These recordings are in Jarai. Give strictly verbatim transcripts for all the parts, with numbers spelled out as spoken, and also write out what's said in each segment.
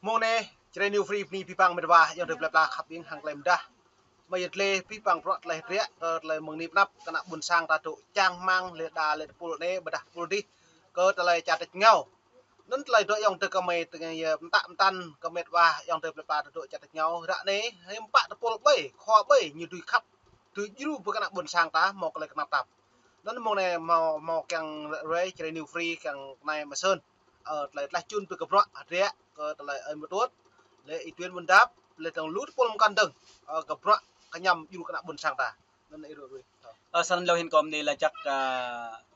Mông anai, Jrai New Free bơni abih bang met wa, ayŏng adơi plơi pla khăp ƀing hăng tơlơi mơdah. Mơyơt lĕ abih bang bruă tơlơi hơdră, kơ tơlơi mơ̆ng anai pơ anăp, kơ anăp ƀôn sang ta dŏ čang rơmang, lĕ đa lĕ tơpul anai, ƀôdah tơpul adih, kơ tơlơi čar tač rơngiao. Anŭn tơlơi dŏ ayŏng adơi kơmơi tơngan yơh, mơtă mơtăn kơ met wa, ayŏng adơi plơi pla ta dŏ čar tač rơngiao. Ră anai, hiư̆m pă tơpul ƀơi, khua ƀơi, ñu dưi khăp, dưi djru ƀơi kơ anăp ƀôn sang ta, hmâo tơlơi kơnap tap. Anŭn mông anai hmâo, hmâo kiăng ruai, Jrai New Free, kiăng anai mơsơn. Ơ, tơlơi tlaih čun ƀơi kơ bruă hơdră, kơ tơlơi ơi mơtuăt, lĕ Y Tuyên Buôn Dap, lĕ tơng lu tơpul mơkăn dơ̆ng, ơ, kơ bruă kơñăm djru kơ anăp ƀôn sang ta. Anŭn ih ruai. Ơ, snăn lŏ hĭn kơ mơ̆ng anai laĭ jăk, ơ,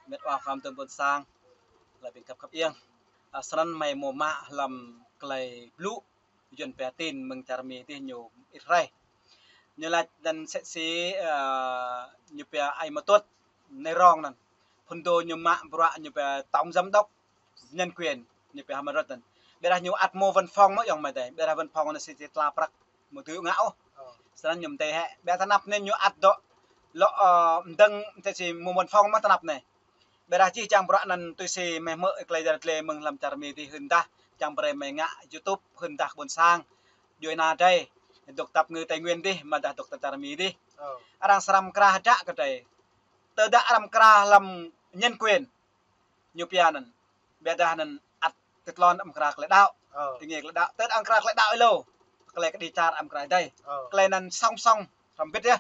met wa khua mơtŭn ƀôn sang, tơlơi ƀing khăp khăp iăng. Ơ, snăn mơi hmâo mă hlăm tơlơi blŭ, Yuăn pia tin mơ̆ng čar Mi adih ñu ih rai. Ñu laĭ anăn sĕ si, ơ, ñu pia ai mơtuăt, anai rong anăn. Phŭn dô ñu mă bruă ñu pia tổng giám đốc nhân quyền, ñu pia hmâo rơ̆t anăn. Ƀiădah ñu ăt hmâo văn phòng mơ̆ ayŏng amai adơi. Ƀiădah văn phòng anăn sĕ si tla prăk. Hmâo tui ngă ôh. Ơ. Snăn ñu mơ̆ng anai hĕ. Ƀiădah tơnap anai ñu ăt dŏ. Lŏ, ơ, mdơ̆ng sĕ si hmâo văn phòng mơ̆ tơnap anai. Ƀiădah jih jang bruă anăn tui si mơi hmư̆ tơlơi djăr tơlơi mơ̆ng hlăm čar Mi adih hưn dah, čang brơi mơi ngă YouTube hưn dah ƀôn sang. Djuai ana drei, dŏ dap ngư Tây Nguyên adih, mơdah dŏ čar Mi adih. Ơ. Arăng srăng mkra hơdră kơ drei. Tơdah arăng mkra hlăm nhân quyền. Ñu pia anăn. Ƀiădah anăn ăt tơtlon arăng mkra tơlơi đăo. Ơ. Tơngia tơlơi đăo. Tơdah arăng mkra tơlơi đăo ih lŏ. Tơlơi kơđi čar arăng mkra ih dih. Ơ. Tơlơi anăn song song, hrŏm bĭt yơh.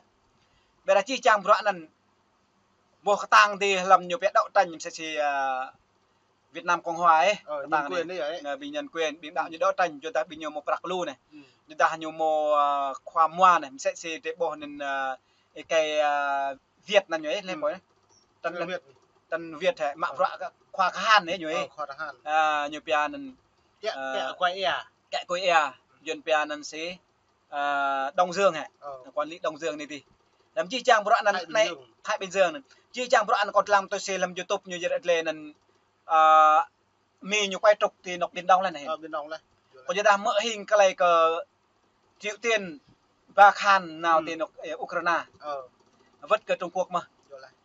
Ƀiădah jih jang bruă anăn ƀuh kơtang dih hlăm ñu pia đấu tranh msĕ si, ơ, Việt Nam Cộng Hòa ih. Ơ, kơtang nhân quyền anai, ơ, ƀing nhân quyền, ƀing đăo ñu đấu tranh, yua dah ƀing ñu hmâo prăk lu anai. Yua dah ñu hmâo, ơ, khua mua anai, msĕ si drei ƀuh anăn, ơ, ih kơi, ơ, Việt anăn ñu ih, lĕ pô anai. Trần Việt. Trần Việt hĕ, mă bruă kơ khua kơ han anai ñu ih. Ơ, khua kơ han. Ơ, ñu pia anăn, ơ, kĕ kơ kuai ia. Kĕ kuai ia, Yuăn pia anăn si, ơ, Đông Dương hĕ. Ơ. Quản lý Đông Dương anai dih. Hlăm jih jang bruă anăn Thái Bình Dương. Thái Bình Dương anăn. Jih jang bruă anăn kâo lăng tui si hlăm YouTube ñu djăr tơlơi anăn, ơ, Mi ñu kuai trŭk ti anŏ Biển Đông leh anai. Ơ, Biển Đông leh. Kâo yua dah hmư̆ hing tơlơi kơ Triều Tiên ba khan nao ti anŏ, ơ, Ukraine. Ơ. Wơ̆t kơ Trung Quốc mơh.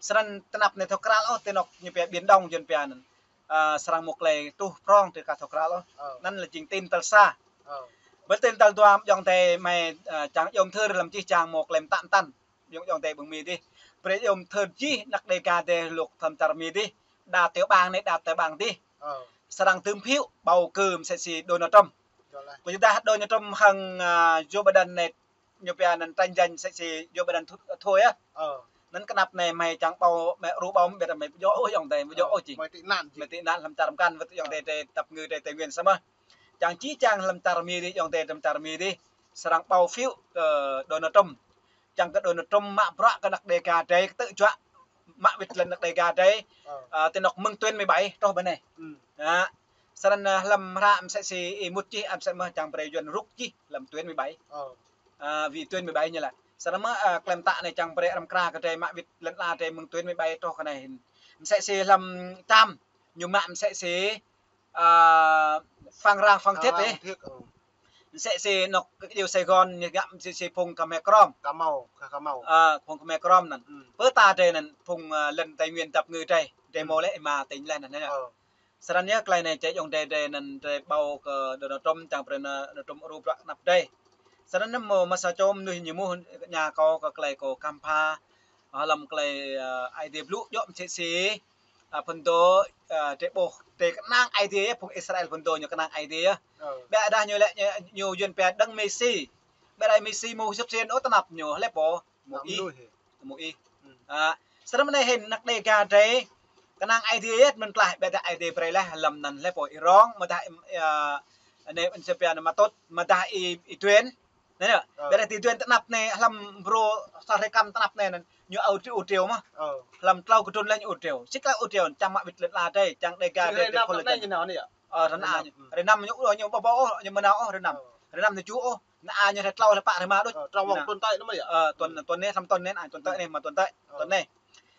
Snăn tơnap anai thâo krăl ôh ti anŏ ñu pia Biển Đông Yuăn pia anăn. Ơ, srăng hmâo tơlơi truh prŏng tui kơ thâo krăl ôh. Ơ. Anăn lĕ jing tin tal sa. Ơ. Ƀơi tin tal dua ayŏng adơi mơi, ơ, čang iâu mthưr hlăm jih jang hmâo tơlơi mtă mtăn. Ayŏng, ayŏng adơi ƀing Mi dih. Brơi iâu mthưr jih anăk Đêga adih lŏk hlăm čar Mi dih. Đa tiểu bang anai, đa tiểu bang dih. Ơ. Srăng tơm phiếu bầu cử msĕ si Donald Trump. Kâo yua dah Donald Trump hăng, ơ, Joe Biden anai ñu pia anăn tranh giành msĕ si Joe Biden thu-, thua yơh. Ơ. Anăn kơnap anai mơi čang bầu, mơi ru bầu mơi ƀiădah mơi ƀu djơ̆ ôh ayŏng adơi, ƀu djơ̆ ôh jing. Mơi tị nạn jing. Mơi tị nạn hlăm čar mkăn, wơ̆t ayŏng adơi, adơi dap ngư adih Tây Nguyên samơ̆. Čang jih jang hlăm čar Mi dih, ayŏng adơi hlăm čar Mi dih. Srăng bầu phiếu kơ Donald Trump. Čang kơ Donald Trump mă bruă kơ anăk Đêga drei, kơtư̆ juă mă wĭt lŏn anăk Đêga drei, ơ, ti anŏ mơ̆ng tuyến mười bảy, truh ƀơi anai. Ơ. Snăn, ơ, hlăm hră msĕ si ih mŭt jih, ăt msĕ mơh čang brơi Yuăn rŭk jih hlăm tuyến mười bảy. Ơ. Ơ, vì tuyến mười bảy ñu laĭ. Snăn mơh, ơ, tơlơi mtă anai čang brơi arăng mkra kơ drei mă wĭt lŏn ala drei mơ̆ng tuyến mười bảy truh kơ anai hĭn. Msĕ si hlăm Čam, ñu mă msĕ si, ơ, Phan Rang Phan Thiêng ih. Phan Rang Phan Thiêng, ơ. Msĕ si anŏ iâu Sài Gòn ñu ngă msĕ si phung Khmer Krom. Cà Mau, Cà Mau. Ơ, phung Khmer Krom anăn. Pơ ta drei anăn phung, ơ, lŏn Tây Nguyên dap ngư drei. Drei hmâo lĕ êma tỉnh leh anăn. Ơ. Snăn yơh tơlơi anai čĕ ayŏng adơi drei anăn drei bầu kơ Donald Trump čang brơi Donald Trump ru bruă kơnap drei. Snăn anăn mơ̆ mơsa čô mnuih ñu mŭt tơña kâo kơ tơlơi kâo khám phá, ơ, hlăm tơlơi, ơ, Aê Diê blŭ djŏ msĕ si, ơ, phŭn dô, ơ, drei ƀuh, drei kơnang Aê Diê yơh, phung Israel phŭn dô ñu kơnang Aê Diê yơh. Ơ. Ƀiădah ñu lĕ ñu, ñu Yuăn pia đấng Mêsi. Ƀiădah Mêsi hmâo sŭp sien ôh tơnap ñu, lĕ pô. Hmâo ih. Hmâo ih. Ơ, snăn mơ̆ng anai hĭn anăk Đêga drei kơnang Aê Diê yơh, mơ̆n tlaih, ƀiădah Aê Diê brơi leh hlăm anăn lĕ pô Y Rong, mơdah, ơ, anai, anăn sĕ pia anăn mă tŭt, mơdah Y, Y Tuyên. Anai yơh. Ơ. Ƀiădah Y Tuyên tơnap anai hlăm brô sa hrơi kăm tơnap anai anăn ñu ur triu, ur triu mơh. Ơ. Hlăm tlâo kdrŭn leh ñu ur triu. Sĭt tơlơi ur triu, čang mă wĭt lŏn ala drei, čang Đêga drei. Hrơi năm tơpul anai leh ñu nao anai yơh. Ơ, hrơi năm. Hrơi năm ñu, ñu ƀu ƀuh ôh, ñu ƀu nao ôh hrơi năm. Ơ. Hrơi năm ñu čuh ôh. Anăn ñu hrơi tlâo, hrơi pă, hrơi rơma đôč. Ơ, trong vòng tuần tới anăn mơh yơh. Ơ, tuần, tuần anai, hlăm tuần anai, anăn tuần tới anai, mơ̆ng tuần tới. Ơ. Tuần anai.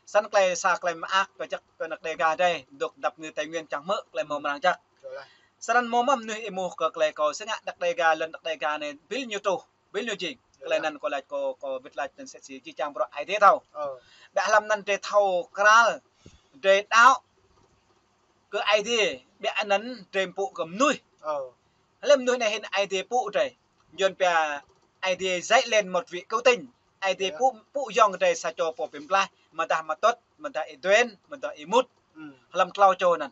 Snăn tơlơi sa tơlơi mơak kơ jăk kơ anăk Đêga drei, dŏ dap ngư Tây Nguyên čang hmư̆ tơlơi hmâo mơrang jăk. Snăn mơ̆ mơnuih ih mŭt kơ tơlơi kâo sơngă anăk Đêga, lŏn anăk Đêga anai, ƀiă ñu truh, ƀiă ñu jing. Tơlơi anăn kâo laĭ kâo, kâo wĭt laĭ anăn sĕ si jih jang bruă Aê Diê thâo. Ơ. Ƀiă hlăm anăn drei thâo krăl, drei đăo kơ Aê Diê, ƀiă anăn drei mpŭ kơ mnuih. Ơ. Hlăm mơnuih anai hĭn Aê Diê pŭ drơi. Yuan pia Aê Diê dạy lên một vị cứu tinh. Aê Diê pŭ, pŭ yŏng drơi sa čô pô pơmtlaih, mơdah Ma Tuất, mơdah Y Duen, mơdah Y Mut. Hlăm klâo čô anŭn.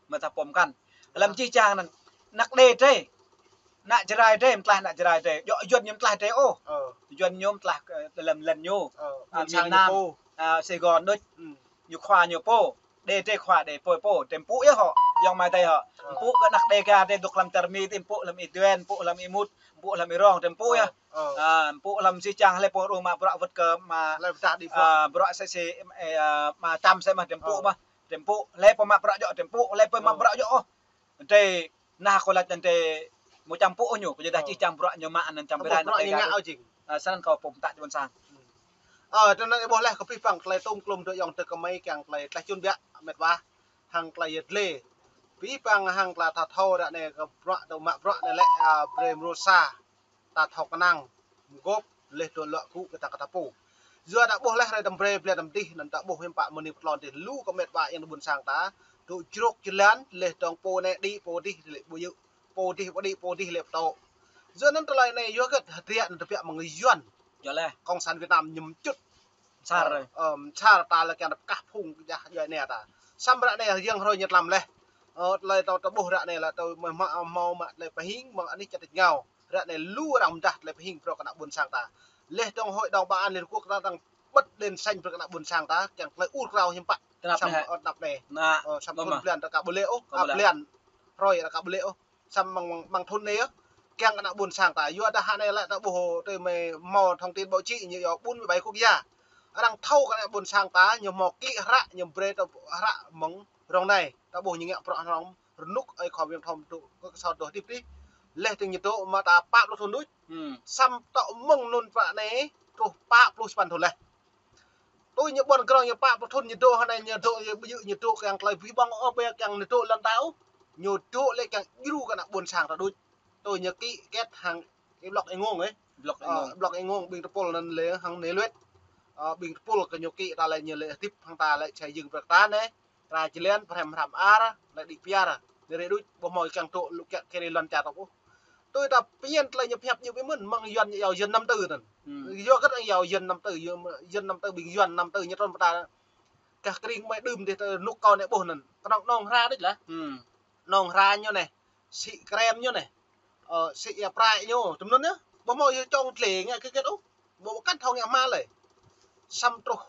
Mơdah pô mơkăn. Hlăm jih jang anŭn. Ană Đê drơi. Ană Jarai drơi, mơtlaih ană Jarai drơi. Djơ̆ Yuan ñu mơtlaih drơi ôh. Yuan ñu mơtlaih, ơ, hlăm lŏn ñu. Ơ, miền Nam, Sài Gòn đôč. Ñu khua ñu pô. Đê drơi khua Đê pô pô, drơi pŭ yơh hŏ. Yŏng mai drơi hŏ. Pŭ kơ ană Đêga drơi dŏ hlăm čar Mi, drơi pŭ hlăm Y Duen, pŭ hlăm Y Mut, pŭ hlăm Y Rong, drơi pŭ yơh. Ơ, pŭ hlăm jih jang hlơi pô rŭng mă bruă wơ̆t kơ mă, ơ, bruă sĕ sĕ, ơ, mă čăm sĕ mă drơi pŭ mă. Drơi pŭ, hlơi pô mă bruă djơ̆ drơi pŭ, hlơi pô mă bruă djơ̆ ôh. Drơi nah kơ laĭ anŭn drơi mơ̆ čăm pŭ ñu, kơ jơdah jih jang bruă ñu mă anŭn čăm bruă ñu ngă ôh jing. Ơ, snăn kâo pơtă ƀôn sang. Ơ, tui anŭn ih ƀuh laih kơ pih păng tơlơi tôm klôm dŏ yŏng tơ kơ mơi kiăng tơlơi tlaih čun biă, mĕt wa. Hăng tơlơi yet lĕ. Pih păng hăng tơlơi thâo thâo ră anai kơ bruă tơ mă bruă anai lĕ, ơ, brơi mrô sa. Ta thâo kơnang, mgôp, laih dŏ luă gŭ kơ ta kơ ta pô. Yua ta ƀuh laih hrơi tơm brơi blan tơm dih, anŭn ta ƀuh hiư̆m pă mơni pơtlon dih lu kơ mĕt wa yŏng tơ ƀôn sang ta, dŏ jrôk jơlan, laih dŏng pô anai đĭ pô dih, laih ƀu yơ̆, pô dih ƀu đĭ pô dih laih pơtô. Yua anŭn tơlơi anai yua hơget, hơdră anŭn tơbiă mơ̆ng Yuan. Yua laih. Cộng sản Việt Nam ñu mčŭt. Msar. Ơ, ơ, msar ta lĕ kiăng ta pơkah phung kơ jah djuai ania ta. Samơ̆ ră anai yơ̆ng hrơi ñu tlam laih. Ơ, tơlơi ta, ta ƀuh ră anai lĕ ta mă, mă, mă, mă tơlơi pơhing, mă anih čăt ngao. Ră anai lu arăng mơdah tơlơi pơhing brơi kơ ană ƀôn sang ta. Laih dŏng Hội đồng Bảo an Liên Hợp Quốc ta arăng bật đèn xanh brơi kơ ană ƀôn sang ta, kiăng tơlơi ur krao hiư̆m pă. Tơnap anai. Ơ, tơnap anai. Ơ, samơ̆ thun blan ta ka ƀu lĕ ôh, ơ, blan hrơi ta ka ƀu lĕ ôh. Samơ̆ mơ̆ng, mơ̆ng thun anai yơh, kiăng kơ ană ƀôn sang ta. Yua dah hơnai lĕ ta ƀuh tui mơi hmâo thông tin báo chí ñu yua bốn mươi bảy quốc gia. Arăng thâo kơ ană ƀôn sang ta, ñu hmâo kĭ hră, ñu brơi ta hră mơ̆ng rŏng anai. Ta ƀuh ñu ngă bruă hrŏm, rơnŭk ơi khua viêm thông tŭ, kơ kơsâo dŏ hơdip dih. Laih dơ̆ng ñu dŏ mă ta pă pluh thun đôč. Samơ̆ tŏ mơ̆ng anŭn pă anai, truh pă pluh sapăn thun laih. Tui ñu ƀuăn krong ñu pă pluh thun ñu dŏ hơnai ñu dŏ, ñu ƀu djơ̆ ñu dŏ kiăng tơlơi abih bang ôh, ƀu kiăng ñu dŏ lŏn ta ôh. Ñu dŏ lĕ kiăng djru kơ ană ƀôn sang ta đôč. Tui ñu kĭ ket hăng Y Blok Y Ngông ih. Blok Y Ngông. Ơ, Blok Y Ngông ƀing tơpul anŭn lĕ hăng anai luet. Ơ, ƀing tơpul kơ ñu kĭ ta lĕ ñu lĕ hơdip hăng ta lĕ čai jing prăk ta anai. Ra jơlan, pơhrăm hrăm ar, lĕ đĭ piar. Anai rai đôč, ƀu hmâo kiăng dŏ lu kiăng kơ ri lŏn čar ta ôh. Tui ta pơñen tơlơi ñu pơhiăp ñu ƀu mơ̆n, mơ̆ng Yuan ñu yua Yuan năm tư anŭn. Yua hơget arăng yua Yuan năm tư, Yuan, Yuan năm tư ƀing Yuan năm tư ñu trŭn pơ ta. Kah kring mơi đưm dih ta rơnŭk kâo anai ƀuh anŭn. Kơnơ̆ng nong hra đôč lah. Nong hra ñu anai. Sĭ krem ñu anai. Ơ, sĭ ia prai ñu. Tơm anŭn yơh. Ƀu hmâo yua čong tlê ngă kơ ket ôh. Ƀu kăn thâo ngă hma lơi. Samơ̆ truh.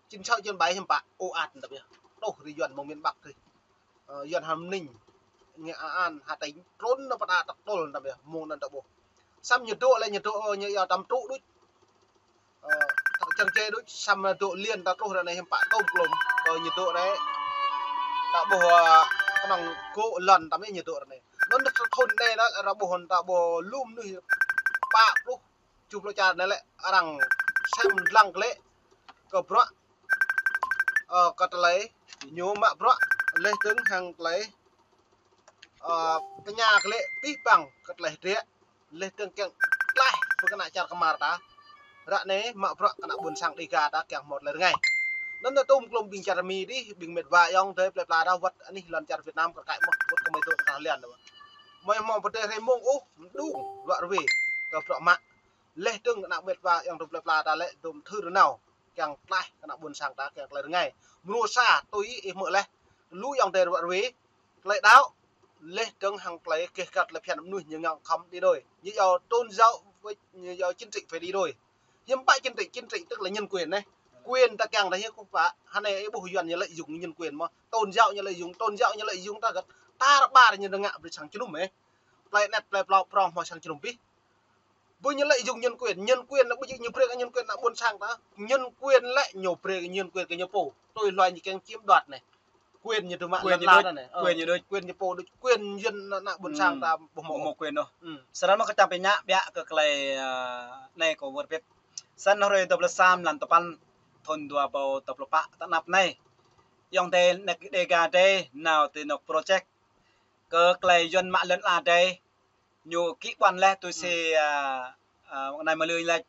Chín sáu chín bảy hiư̆m pă, ồ ạt tơbiă. Truh ri Yuan mơ̆ng miền Bắc ri. Ơ, Yuan Hàm Ninh, Nghệ An, Hà Tĩnh, trŭn nao pơ ta tơtul tơbiă, mơ̆ng anŭn ta ƀuh. Samơ̆ ñu dŏ lĕ ñu dŏ, ơ, ñu yua tam tru đôč. Ơ, čang čê đôč, samơ̆ dŏ liên ta truh ră anai hiư̆m pă tôm klôm. Kơ ñu dŏ anai, ta ƀuh, ơ, kơnơ̆ng gŏ lŏn ta mơ̆ ñu dŏ ră anai. Anŭn ta thun anai ta ƀuh, ta ƀuh lu mơnuih pă pluh tơjuh pluh čar anai lĕ arăng sem lăng glaĭ kơ bruă, ơ, kơ tơlơi ñu mă bruă laih dơ̆ng hăng tơlơi, ơ, tơña glaĭ pih păng kơ tơlơi hơdră laih dơ̆ng kiăng tlaih pơ kơ ană čar kơmar ta. Ră anai mă bruă kơ ană ƀôn sang Đêga ta kiăng hmâo tơlơi rơngai. Anŭn ta tôm klôm ƀing čar Mi dih, ƀing mĕt wa yŏng adơi plơi pla ta wơ̆t anih lŏn čar Việt Nam kơ kaĭ mơ̆ wơ̆t kơ mơi dŏ ta lian ta. Mơi hmâo pơdơi hrơi mông ôh, mơđung, luă rơwe, kơ bruă mă. Laih dơ̆ng ană mĕt wa yŏng adơi plơi pla ta lĕ dŏm thưr nao. Kiăng tlaih kơ ană ƀôn sang ta kiăng tơlơi rơngai. Mrô sa tui ih hmư̆ laih. Lu yŏng adơi ruă rơwe. Tơlơi đaŏ. Laih dơ̆ng hăng tơlơi keh kăt tơlơi phiăn mơnuih ñu ngă khŏm đi đôi. Ñu yua tôn giáo với, ñu yua chính trị phải đi đôi. Hiư̆m pă chính trị, chính trị tức là nhân quyền anai. Quyền ta kiăng ta hiư̆m pă. Hơnai ih ƀuh Yuan ñu lợi dụng nhân quyền mơ̆. Tôn giáo ñu lợi dụng, tôn giáo ñu lợi dụng ta găt. Tar ƀar ñu ngă brơi sang jơnum ih. Plơi anet, plơi plao prong hmâo sang jơnum bih. Ƀu ñu lợi dụng nhân quyền, nhân quyền anŭn ƀu djơ̆ ñu brơi kơ nhân quyền ană ƀôn sang ta. Nhân quyền lĕ ñu brơi kơ nhân quyền kơ ñu pô. Tui hluai ñu kiăng chiếm đoạt anai. Quyền ñu tŭ mă lăn la anai. Ơ, quyền ñu đôč. Quyền ñu pô đôč, quyền Yuan ană ƀôn sang ta ƀu hmâo quyền ôh. Snăn mơ̆ kâo čang pơñă biă kơ tơlơi, ơ, anai kâo wơr bĭt. Snăn hrơi dua pluh sa mlan tơpăn thun dua rơbâo dua pluh pă tơ anăp anai. Yŏng adơi ană Đêga adơi nao tui anŏ project. Kơ tơlơi Yuan mă lŏn ala adơi. Ñu kĭ ƀuăn laih tui si, ơ, ơ, anai mơlơi laih,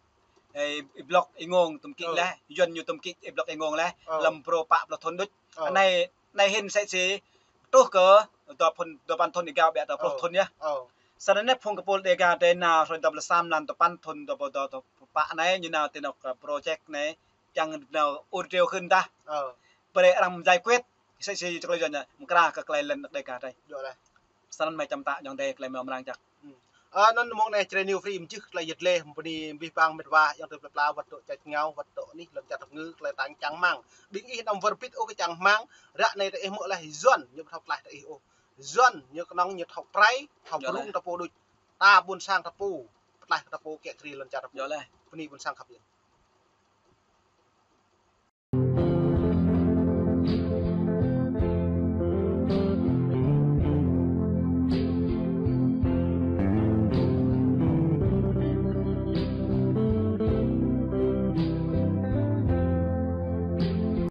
ơ, Y Blok Y Ngông tŭm kĭ laih, Yuan ñu tŭm kĭ Y Blok Y Ngông laih, hlăm brô pă pluh thun đôč. Anai, anai hĭn sĕ si truh kơ dua păn, dua păn thun ih gao biă dua pluh thun yơh. Sa anai phung kơpul Đêga drei nao hrơi dua pluh sa mlan tơpăn thŭn dua pluh dua pluh pă anai, ñu nao ti anŏ, ơ, project anai, čang nao ur triu khưn tah. Ơ. Brơi arăng giải quyết, sĕ si čơklơi jua ñu, mơkra kơ tơlơi lŏn Đêga drei. Yơh lah. Sa anŭn mơi čăm tă ayŏng adơi tơlơi mơ̆ mrang čăk. Hmm. Ơ, anŭn mông anai Jrai New Free mơčih tơlơi yăt lĕ, mơ̆ng bơni abih bang mĕt wa, ayŏng adơi plơi pla, wơ̆t dŏ čăt ngao, wơ̆t dŏ anih, lŏn čar tơpơ̆ng, tơlơi tang čang rơmang. Ƀing ih anăm wơr bĭt ôh kơ čang rơmang, ră anai tơ ih mơ̆ lah Yuan, ñu ƀu thâo tlaih tơ ih ôh. Yuan, ñu kơnơ̆ng ñu thâo prai, thâo pơrŭng ta pô đôč. Ta ƀuôn sang ta pô, pơtlaih ta pô kiă kriê lŏn čar ta pô. Yơh lah. Bơni ƀuôn sang khăp yơh.